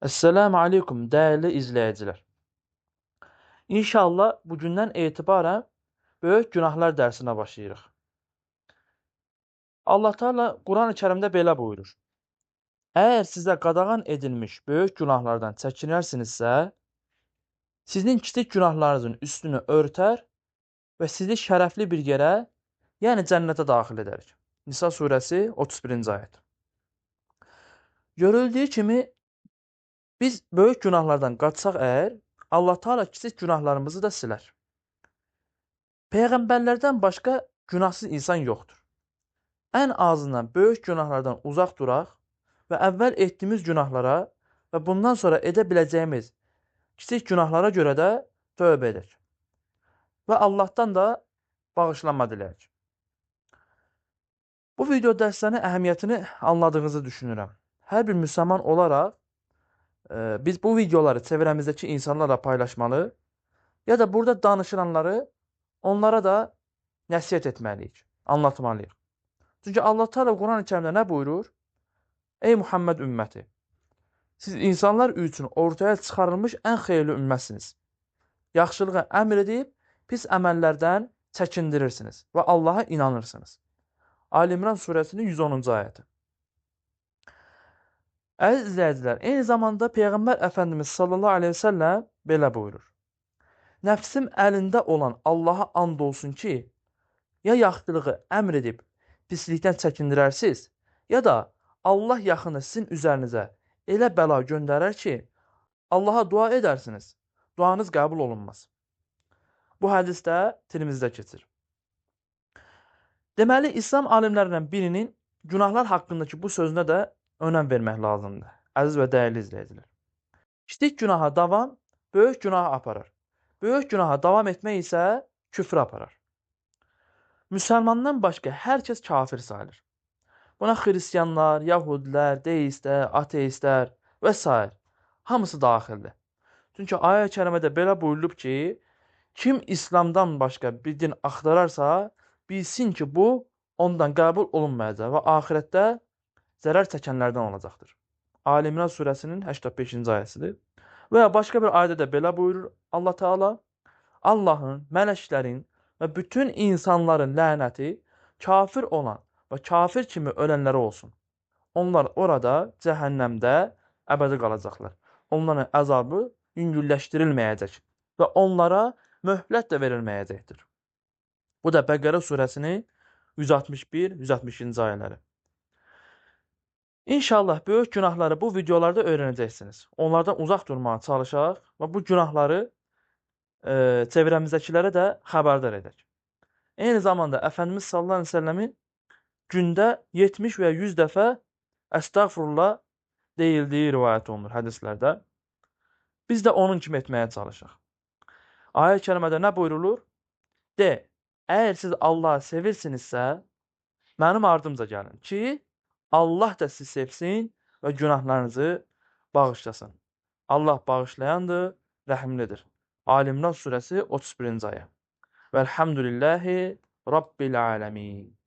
Esselamu Aleyküm dəyərli izləyicilər. İnşallah bugündən etibarən böyük günahlar dərsinə başlayırıq. Allah Teala Quran-ı Kərimdə belə buyurur. Əgər sizə qadağan edilmiş böyük günahlardan çəkinərsinizsə, sizin kiçik günahlarınızın üstünü örtər və sizi şərəfli bir yerə, yəni cənnətə daxil edərik. Nisa surəsi 31-ci ayət. Görüldüyü kimi biz böyük günahlardan qaçsaq əgər, Allah Teala kiçik günahlarımızı da silər. Peyğəmbərlərdən başqa günahsız insan yoxdur. Ən azından böyük günahlardan uzaq duraq və əvvəl etdiyimiz günahlara və bundan sonra edə biləcəyimiz kiçik günahlara görə də tövbə edək. Və Allahdan da bağışlanma diləyək. Bu video dərslərinin əhəmiyyətini anladığınızı düşünürəm. Hər bir müsəlman olaraq biz bu videoları çevremizdəki insanlarla paylaşmalı ya da burada danışılanları onlara da nəsihət etməliyik, anlatmalıyıq. Çünki Allah Teala Quran-ı Kərimdə nə buyurur? Ey Muhammed ümməti! Siz insanlar üçün ortaya çıxarılmış ən xeyirli ümmətsiniz. Yaxşılığı əmr edib, pis əməllərdən çəkindirirsiniz və Allaha inanırsınız. Ali İmran surəsinin 110-cu ayəti. Əziz izləyicilər, eyni zamanda Peyğəmbər Əfəndimiz sallallahu aleyhi ve sellem belə buyurur. Nəfsim əlində olan Allaha and olsun ki, ya yaxşılığı əmr edib pislikdən çəkindirərsiz, ya da Allah yaxını sizin üzərinizə elə bəla göndərər ki, Allaha dua edərsiniz, duanız qəbul olunmaz. Bu hədis də Tirmizdə keçir. Deməli, İslam alimlərindən birinin günahlar haqqındakı bu sözünə də önəm vermək lazımdır, əziz və dəyərli izləyicilər. Kiçik günaha davam böyük günaha aparar. Böyük günaha davam etmək isə küfrə aparar. Müsəlmandan başqa hər kəs kafir sayılır. Buna xristianlar, yahudilər, deistlər, ateistlər və s. hamısı daxildir. Çünki ayə-i kərimədə belə buyurulub ki, kim İslamdan başqa bir din axtararsa, bilsin ki, bu ondan qəbul olunmayacaq və axirətdə zərər çəkənlərdən olacaqdır. Ali İmran surəsinin 85-ci ayəsidir. Və ya başqa bir ayədə də belə buyurur Allah Teala: Allahın, mələklərin və bütün insanların lənəti kafir olan və kafir kimi ölənlərə olsun. Onlar orada cəhənnəmdə əbədi qalacaqlar. Onların əzabı yüngülləşdirilməyəcək və onlara möhlət də verilməyəcəkdir. Bu da Bəqərə surəsinin 161-162-ci ayələri. İnşallah böyük günahları bu videolarda öyrənəcəksiniz. Onlardan uzaq durmağa çalışaq və bu günahları çevremizdəkilərə də xəbərdar edək. Eyni zamanda Əfəndimiz sallallahu əleyhi və səlləmin gündə 70 və ya 100 dəfə əstəğfurullah deyildiyi rivayət olunur hədislərdə. Biz də onun kimi etməyə çalışaq. Ayə-i kərimədə nə buyurulur? De, əgər siz Allahı sevirsinizsə, mənim ardımca gəlin ki, Allah da sizi sevsin və günahlarınızı bağışlasın. Allah bağışlayandır, rəhimlidir. Ali İmran surəsi 31-ci ayə. Vəlhamdülillahi Rabbil aləmin.